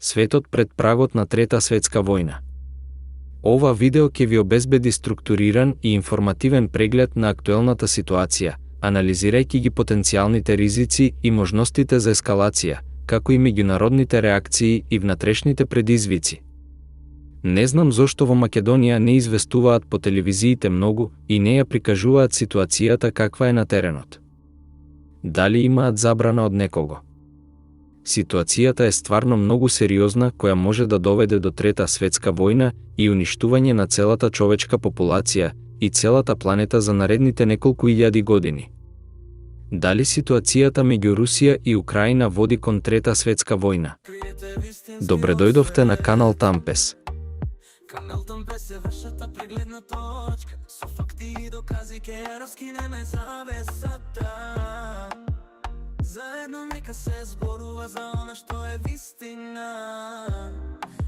Светот пред прагот на Трета светска војна. Ова видео ќе ви обезбеди структуриран и информативен преглед на актуелната ситуација, анализирајќи ги потенцијалните ризици и можностите за ескалација, како и меѓународните реакции и внатрешните предизвици. Не знам зошто во Македонија не известуваат по телевизиите многу и не ја прикажуваат ситуацијата каква е на теренот. Дали имаат забрана од некого? Ситуацијата е стварно многу сериозна, која може да доведе до Трета светска војна и уништување на целата човечка популација и целата планета за наредните неколку илјади години. Дали ситуацијата меѓу Русија и Украина води кон Трета светска војна? Добре дојдовте на канал Тампес. Канал Тампес е вашата прегледна точка. Со факти и докази ке ја раскинеме завесата. Заедно нека се зборува за она што е вистина.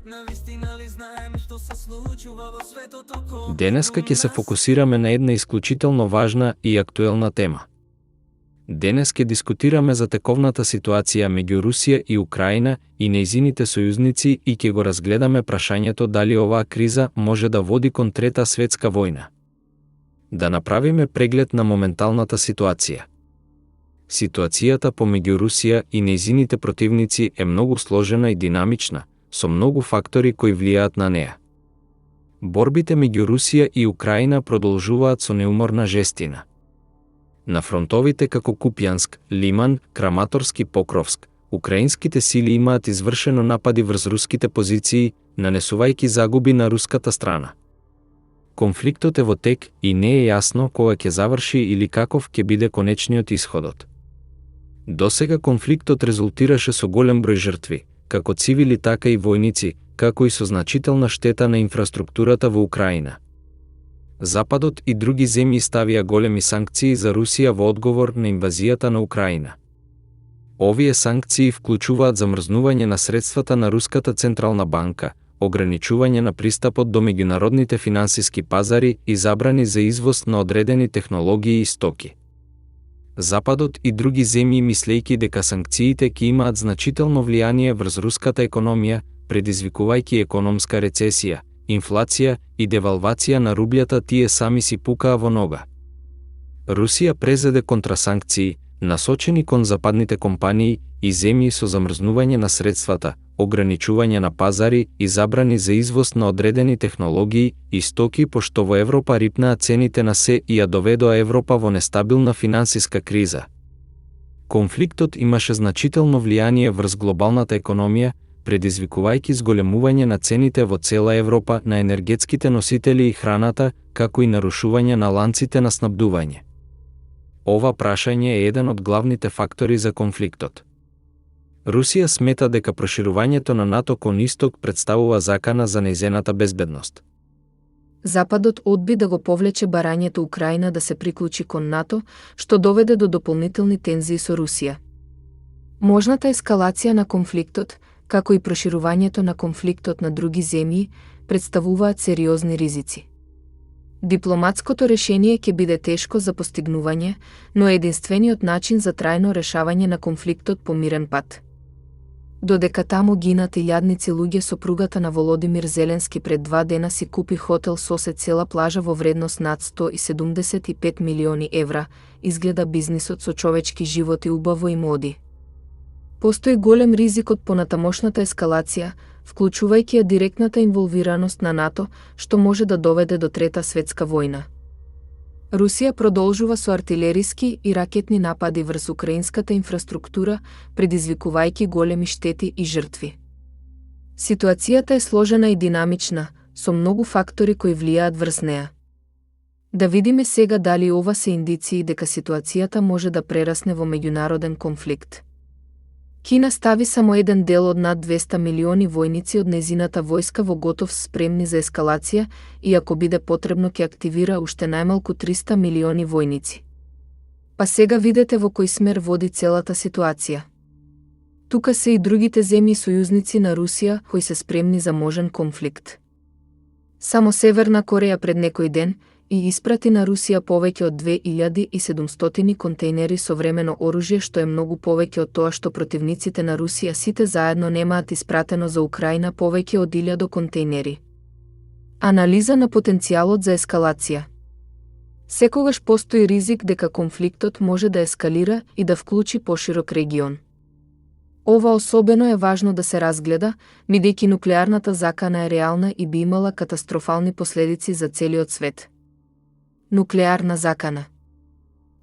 На вистина ли знаеме што се случува во светот околу нас? Денеска ќе се фокусираме на една исклучително важна и актуелна тема. Денес ќе дискутираме за тековната ситуација меѓу Русија и Украина и нејзините сојузници и ќе го разгледаме прашањето дали оваа криза може да води кон Трета светска војна. Да направиме преглед на моменталната ситуација. Ситуацијата помеѓу Русија и нејзините противници е многу сложена и динамична, со многу фактори кои влијаат на неа. Борбите меѓу Русија и Украина продолжуваат со неуморна жестина. На фронтовите како Купјанск, Лиман, Краматорск и Покровск, украинските сили имаат извршено напади врз руските позиции, нанесувајќи загуби на руската страна. Конфликтот е во тек и не е јасно кога ќе заврши или каков ќе биде конечниот исходот. Досега конфликтот резултираше со голем број жртви, како цивили така и војници, како и со значителна штета на инфраструктурата во Украина. Западот и други земји ставија големи санкции за Русија во одговор на инвазијата на Украина. Овие санкции вклучуваат замрзнување на средствата на Руската централна банка, ограничување на пристапот до меѓународните финансиски пазари и забрани за извоз на одредени технологии и стоки. Западот и други земји мислејќи дека санкциите ќе имаат значително влијание врз руската економија, предизвикувајќи економска рецесија, инфлација и девалвација на рублјата, тие сами си пукаа во нога. Русија презеде контрасанкции, насочени кон западните компании и земји со замрзнување на средствата, ограничување на пазари и забрани за извоз на одредени технологии и стоки, пошто во Европа рипнаа цените на се и ја доведоа Европа во нестабилна финансиска криза. Конфликтот имаше значително влијание врз глобалната економија, предизвикувајќи зголемување на цените во цела Европа на енергетските носители и храната, како и нарушување на ланците на снабдување. Ова прашање е еден од главните фактори за конфликтот. Русија смета дека проширувањето на НАТО кон исток представува закана за нејзината безбедност. Западот одби да го повлече барањето Украина да се приклучи кон НАТО, што доведе до дополнителни тензии со Русија. Можната ескалација на конфликтот, како и проширувањето на конфликтот на други земји, представуваат сериозни ризици. Дипломатското решение ќе биде тешко за постигнување, но е единствениот начин за трајно решавање на конфликтот по мирен пат. Додека таму гинат илјадници луѓе, сопругата на Володимир Зеленски пред 2 дена си купи хотел сосед цела плажа во вредност над 175 милиони евра, изгледа бизнисот со човечки животи убаво и моди. Постои голем ризик од понатамошната ескалација, вклучувајќи ја директната инволвираност на НАТО, што може да доведе до Трета светска војна. Русија продолжува со артилериски и ракетни напади врз украинската инфраструктура, предизвикувајќи големи штети и жртви. Ситуацијата е сложена и динамична, со многу фактори кои влијаат врз неа. Да видиме сега дали ова се индиции дека ситуацијата може да прерасне во меѓународен конфликт. Кина стави само еден дел од над 200 милиони војници од нејзината војска во готов спремни за ескалација и ако биде потребно ќе активира уште најмалку 300 милиони војници. Па сега видете во кој смер води целата ситуација. Тука се и другите земји сојузници на Русија кои се спремни за можен конфликт. Само Северна Кореја пред некој ден и испрати на Русија повеќе од 2700 контейнери со времено оружје, што е многу повеќе од тоа што противниците на Русија сите заедно немаат испратено за Украина повеќе од 1000 контейнери. Анализа на потенцијалот за ескалација. Секогаш постои ризик дека конфликтот може да ескалира и да вклучи поширок регион. Ова особено е важно да се разгледа, бидејќи нуклеарната закана е реална и би имала катастрофални последици за целиот свет. Нуклеарна закана.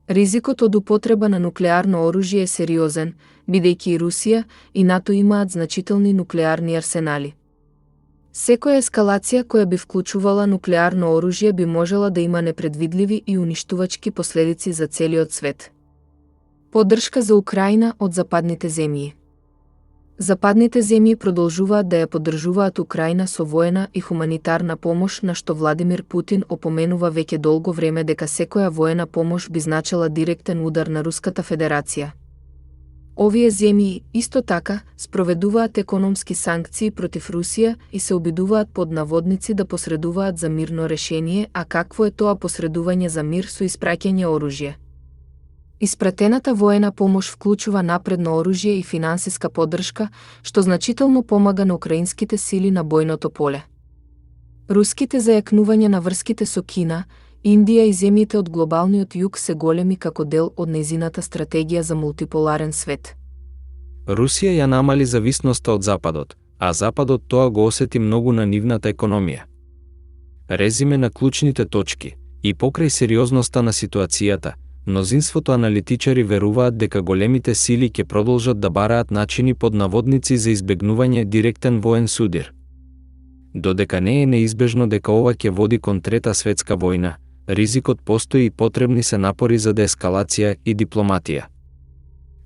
Ризикот од употреба на нуклеарно оружје е сериозен, бидејќи и Русија и НАТО имаат значителни нуклеарни арсенали. Секоја ескалација која би вклучувала нуклеарно оружје би можела да има непредвидливи и уништувачки последици за целиот свет. Поддршка за Украина од западните земји. Западните земји продолжуваат да ја поддржуваат Украина со воена и хуманитарна помош, на што Владимир Путин опоменува веќе долго време дека секоја воена помош би значила директен удар на Руската Федерација. Овие земји, исто така, спроведуваат економски санкции против Русија и се обидуваат под наводници да посредуваат за мирно решение, а какво е тоа посредување за мир со испраќање оружје? Испратената воена помош вклучува напредно оружје и финансиска поддршка, што значително помага на украинските сили на бојното поле. Руските зајакнувања на врските со Кина, Индија и земјите од глобалниот југ се големи како дел од нејзината стратегија за мултиполарен свет. Русија ја намали зависноста од Западот, а Западот тоа го осети многу на нивната економија. Резиме на клучните точки. И покрај сериозноста на ситуацијата, мнозинството аналитичари веруваат дека големите сили ќе продолжат да бараат начини под наводници за избегнување директен воен судир. Додека не е неизбежно дека ова ќе води кон Трета светска војна, ризикот постои и потребни се напори за деескалација и дипломатија.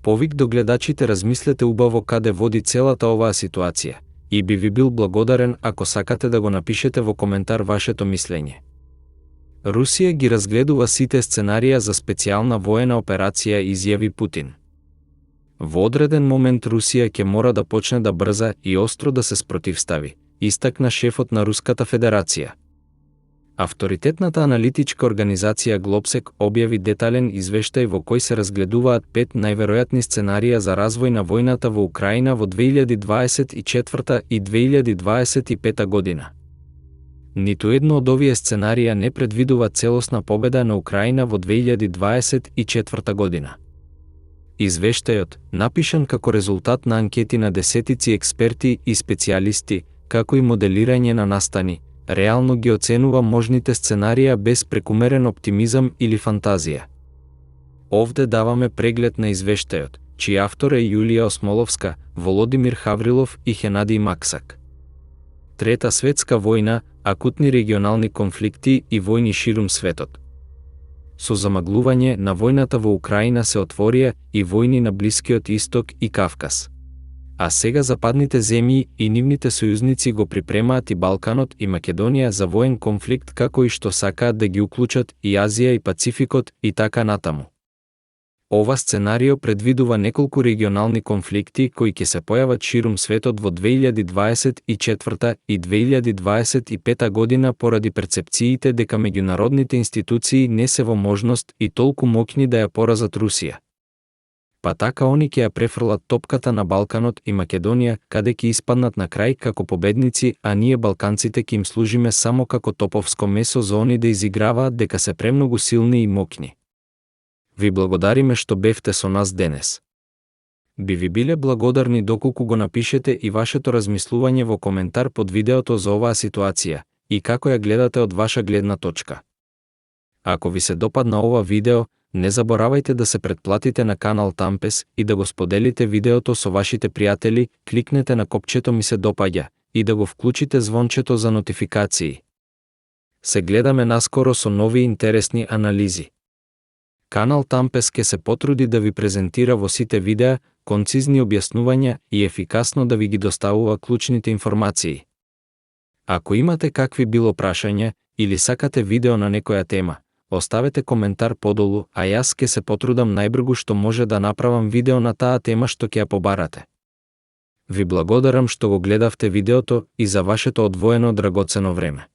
Повик до гледачите, размислете убаво каде води целата оваа ситуација и би ви бил благодарен ако сакате да го напишете во коментар вашето мислење. Русија ги разгледува сите сценарија за специјална воена операција, изјави Путин. Во одреден момент Русија ќе мора да почне да брза и остро да се спротивстави, истакна шефот на Руската Федерација. Авторитетната аналитичка организација Глобсек објави детален извештај во кој се разгледуваат 5 најверојатни сценарија за развој на војната во Украина во 2024 и 2025 година. Ниту едно од овие сценарија не предвидува целосна победа на Украина во 2024 година. Извештајот, напишан како резултат на анкети на десетици експерти и специјалисти, како и моделирање на настани, реално ги оценува можните сценарија без прекумерен оптимизам или фантазија. Овде даваме преглед на извештајот, чиј автор е Јулија Осмоловска, Володимир Хаврилов и Хенадий Максак. Трета светска војна, акутни регионални конфликти и војни ширум светот. Со замаглување на војната во Украина се отворија и војни на Блискиот Исток и Кавказ. А сега западните земји и нивните сојузници го припремаат и Балканот и Македонија за воен конфликт, како и што сакаат да ги уклучат и Азија и Пацификот и така натаму. Ова сценарио предвидува неколку регионални конфликти кои ќе се појават ширум светот во 2024 и 2025 година поради перцепциите дека меѓународните институции не се во можност и толку моќни да ја поразат Русија. Па така они ќе ја префрлат топката на Балканот и Македонија, каде ќе испаднат на крај како победници, а ние балканците ќе им служиме само како топовско месо за они да изиграваат дека се премногу силни и моќни. Ви благодариме што бевте со нас денес. Би ви биле благодарни доколку го напишете и вашето размислување во коментар под видеото за оваа ситуација и како ја гледате од ваша гледна точка. Ако ви се допадна ова видео, не заборавајте да се претплатите на канал Тампес и да го споделите видеото со вашите пријатели, кликнете на копчето ми се допаѓа и да го вклучите звончето за нотификации. Се гледаме наскоро со нови интересни анализи. Канал Тампес ке се потруди да ви презентира во сите видеа концизни објаснувања и ефикасно да ви ги доставува клучните информации. Ако имате какви било прашања или сакате видео на некоја тема, оставете коментар подолу, а јас ке се потрудам најбргу што може да направам видео на таа тема што ќе ја побарате. Ви благодарам што го гледавте видеото и за вашето одвоено драгоцено време.